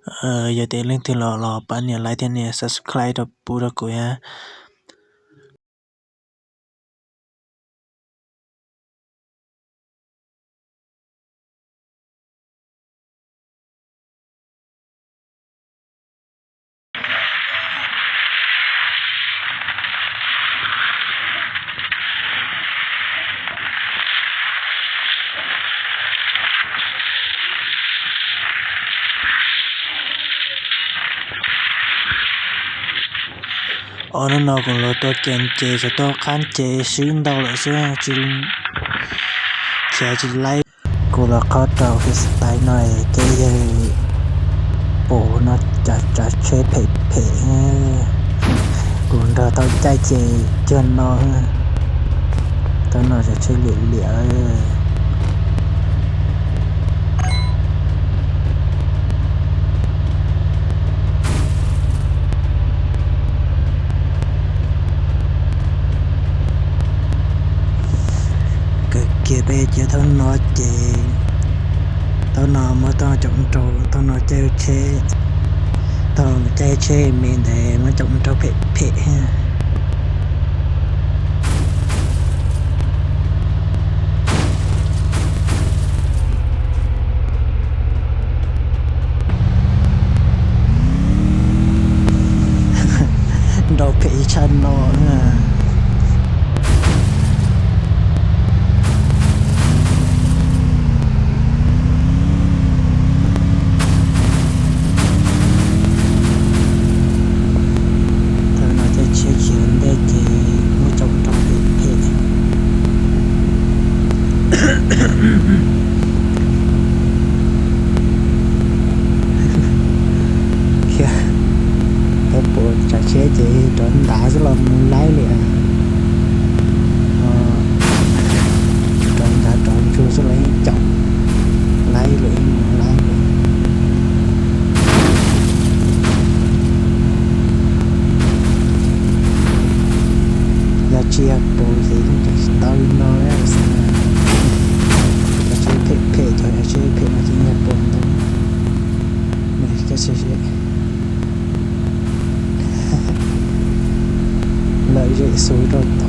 Yog tias leej twg los los pab nias like thiab nias subscribe rau pub rau kuv thiab. Ob hnub no kuv los tuaj kev ces tsuas tuaj qhab ces sib ntau lawm xwb, tsis, khiav tsis laib. Kuv los qhov rau freestyle no ces yog pum no cov tsav tsheb phem phem. Kuv nrog tau caij ces cuag no, tau no tsav tsheb liam liam. Kawg kiag peb cia thaum no ces, thaum no muab tau caum nraug, thaum no caij tsheb, thaum caij tsheb me ntawd muab caum nraug phem phem. Nraug phem tshaj no. Thaum no caij tsheb khiav ntej ces muab caum nraug phem phem. Khiav, tau pum tsav tsheb ces rov ntav xwb los mus laib li. Rov ntav rov ntsuag xwb los yeej caum laib li, mus laib li. Yog tsis yog pum ces yeej tsis tau li no lawm. Cov tsheb phem phem, cov tsheb phem no ces yog pum ntau. Lawv zem xu rau tod.